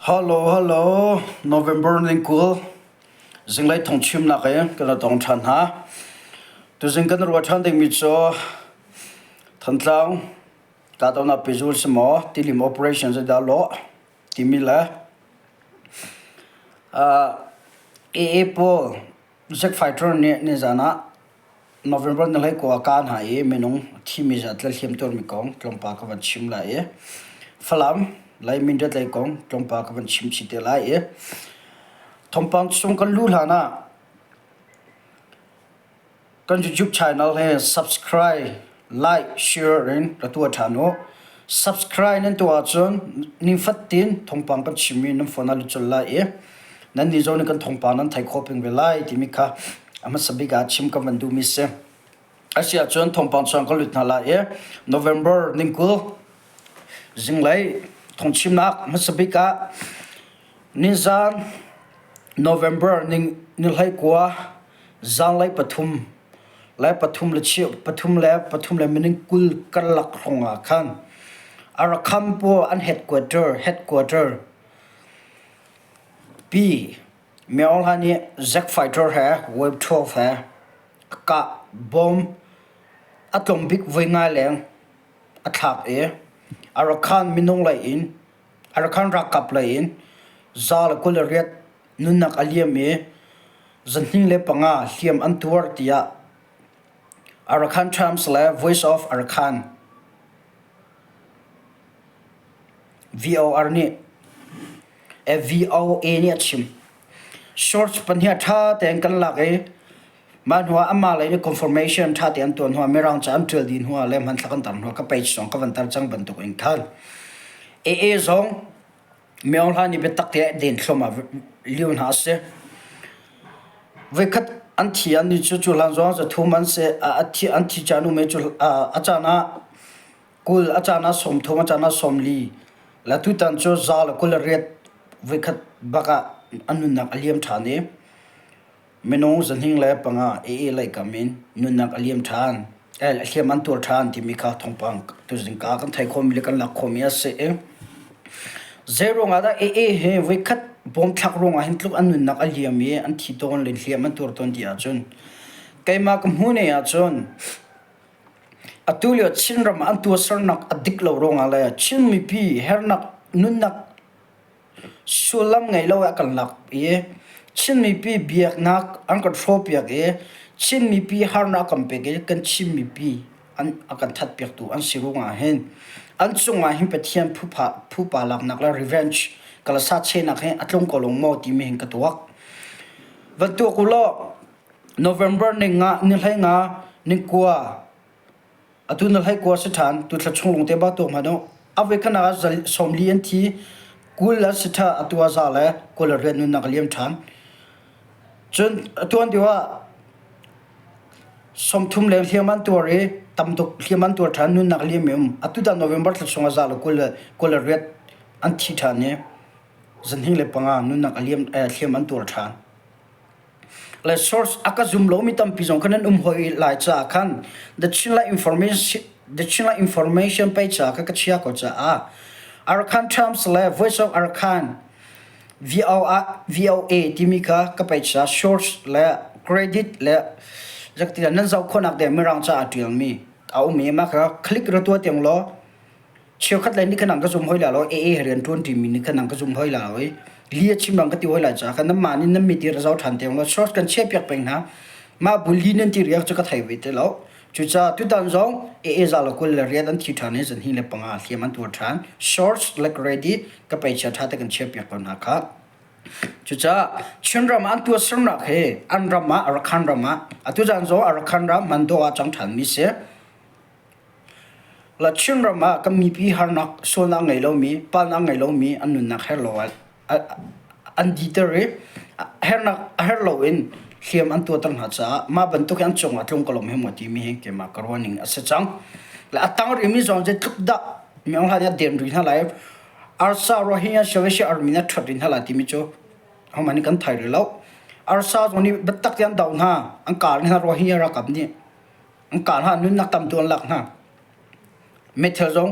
Hello, hello. November ning 20 zinglei thawngchimnak in kan ra tong ṭhan hna. Tuzing kan ruah ṭhan dingmi cu Thantlang kahdohnak pehzul si maw tilim operation zeidah lawh timi le AA pawl Zack Fighter nih nizan ah November ni 19 ah ka hna i minung a thimi zat le hliamtuarmi kong tlawmpal ka van chim lai i Falam lei Mindat lei kong tlawmpal ka van chim chih te lai i thawngpang chung kan luh hlan ah kan YouTube channel hi subscribe, like, share in ra tuah ṭhan u. Subscribe nan tuah ahcun nifatin thawngpang kan chimmi nan phone ah lut colh lai i nan nih zong nih kan thawngpang nan theih khawh peng ve lai timi kha a hmasa bik ah chim kan van duhmi si. A si ahcun thawngpang chuang kan lut hna lai i November ning 20 zinglei thawngchimnak hmasa bik ah nizan November ning ni 19 zanlei pathum le pathum le cheu pathum le pathum le minung 20 karlak hrawng ah khan Arakan pawl an headquarter headquarter Pi Myo Hla nih Zack Fighter he Wave 12 he a kah bomb a tlawm bik voi nga leng a thlak i Arakan minung lei in Arakan ralkap lei in 128 nunnak a liam i 25 hliam an tuar tiah Arakan Times le Voice of Arakan VOR nih VOA nih a chim. Source pahnih ṭha tein kan lak i mah hnuah amah lei nih confirmation ṭha tein an tuah hnuah Mirang ca an ṭial dih hnuah le hmanthlak an tar hnuah ka page zong ka van tar cang bantuk in khan AA zong Myo Hla nih biatak te den thluahmah lio hna a si. Voikhat an thi an ni cu cu hlan zong zathum an si a thi an thi caan um i cu a caan ah 20 a caan ah 30 a caan ah 40 le tutan cu 128 voikhat bak ah an nunnak a liam ṭhan i minung 25 AA leikam in nunnak a liam ṭhan hliam an tuar ṭhan timi kha thawngpang tuzingka kan theih khawhmi le kan lak khawhmi a si i zei ruangah dah AA hi voikhat bawmthlak ruangah hin tluk an nunnak a liam i an thi tawn le hliam an tuar tawn ti ahcun keimah ka hmuh ne ahcun Atu lio Chinram ah an tuahsernak a dik lo ruangah le Chin mipi hernak nunnak sullam ngei lo ah kan lak i Chin mipi biaknak an kan hrawhpiak i Chin mipi harnak kan pek i kan Chin mipi an a kan thatpiaktu an si ruangah hin an cungah hin Pathian phupa phupa laknak le revenge kalasa chenak hi a tlung ko lo maw timi hin ka tuak. Van tuak u law November ni nga ni 15 ni 9 atu na 19 si ṭhan tu thla chung lung te ba tuak hmanh u a voi khanak ah 40 an thi 20 an si ṭha atu ah za le 28 nunnak a liam ṭhan cun atuan deuh ah 30 leng hliam an tuar i tam tuk hliam an tuar ṭhan nunnak liam mi um atu dah November thla chung ah za le 28 an thi ṭhan i 25 nunnak a liam hliam an tuar ṭhan. Le source a ka zum lomi tampi zong khan an um hoi lai caah khan the Chinland Information the Chinland Information page ah kha ka chia ko caah Arakan Times le Voice of Arakan VOA, VOA timi kha ka page ah source le credit le zakti nan zoh khawhnak ding mirang ca a ṭialmi a um i mah kha click ra tuah tiang law Cheukhat lei nih khan an ka zum hoi la lo, AA he rian ṭuan ṭimi nih khan an ka zum hoi la lo i li a chim bang ka ti hoi lai caah khan nanmah nih nan mit i ra zoh ṭhan te law source kan chiahpiak peng hna. Mah bu li nan ti riak cu ka thei ve ti lo. Cucaah tutan zong AA za le 28 an thi ṭhan i 25 hliam an tuar ṭhan. Source like ready ka peichia ṭha te kan chiahpiak ko hna kha. Cucaah Chinram ah an tuahsernak hi an ram ah Arakan ram ah atu zan zong Arakan ram Mando ah cang ṭhanmi si. La Chinram ah kan mipi harnak sualnak ngei lomi, palnak ngei lomi an nunnak herh lo ah an diter i hernak a herh loin hliam an tuahter hna caah mah bantuk hi an cungah tlung ko lo hme maw timi hi keimah ka ruah ning a si cang. Le a tang rihmi zong zeitluk dah Myo Hla nih a den rih hna lai, Arsa Rohingya Salvation Army nih a ṭhuat rih hna lai timi cu hohmanh nih kan thei rih lo. Arsa zong nih biatak tein an doh hna, an kar hna Rohingya ralkap nih. An kah hna, nunnak tam tu an lak hna. Meithal zong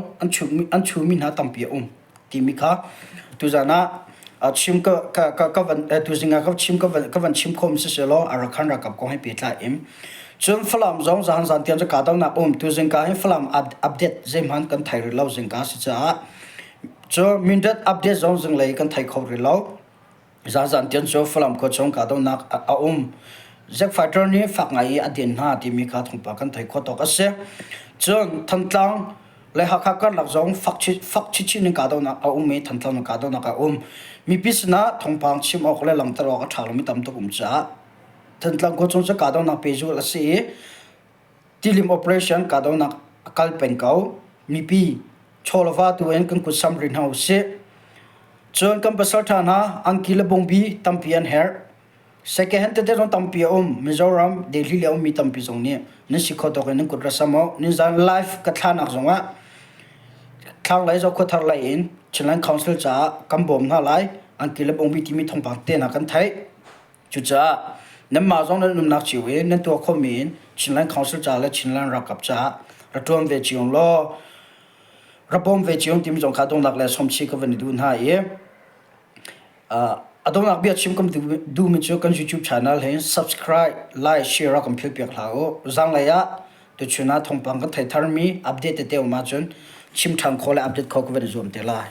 an chuhmi hna tampi a um timi kha tuzan ah. Chim ka ka ka ka van tuzing ah ka chim ka van ka van chim khom siselaw Arakan ralkap kong he pehtlai in. Cun Falam zong zahan zan tiang cu kahdohnak um tuzing ka hin Falam update zeihmanh kan thei rih lo zingka si caah cu Mindat update zong zinglei kan thei kho rih lo. Zazan tiang cu Falam khua chung kahdohnak a um. Zack Fighter nih fak ngai i a den hna timi kha thawngpang kan theih khawh tawk a si. Cun Thantlang le Hakha karlak zong fak fak chinchin in kahdohnak a um i Thantlang in kahdohnak a um. Mipi sinah thawngpang chim awk le langhter awk a ṭha lomi tam tuk um caah Thantlang khua chung cu kahdohnak pehzulh a si i Tilim operation kahdohnak a kal peng ko. Mipi chaw le va tu in kan kut sam rih hna usih. Cun kan pasalṭha hna angki le bungbi tampi an herh. Second hand tete zong tampi a um. Mizoram, Delhi le a ummi tampi zong nih nan si kho tawk in nan kut ra sam u. Nizan live ka thlanak zongah thlanglei Zokhua lei in Chinland Council caah kan bawm hna lai. Angki le bungbi timi thawngpang te hna kan theih. Cucaah nanmah zong nan umnak cio i nan tuah khawhmi in Chinland Council ca le Chinland ralkap caah ra ṭuan ve cio law ra bawm ve cio timi zong kha donghnak le sawmchih ka van i duh hna i a donghnak bia chim kan duhmi cu kan YouTube channel hin subscribe, like, share a kan philpiak hlah u. Zanglei ah tuchun ah thawngpang kan thei tharmi update tete um ahcun chim ṭhan khawh le update khawh ka van i zuam te lai.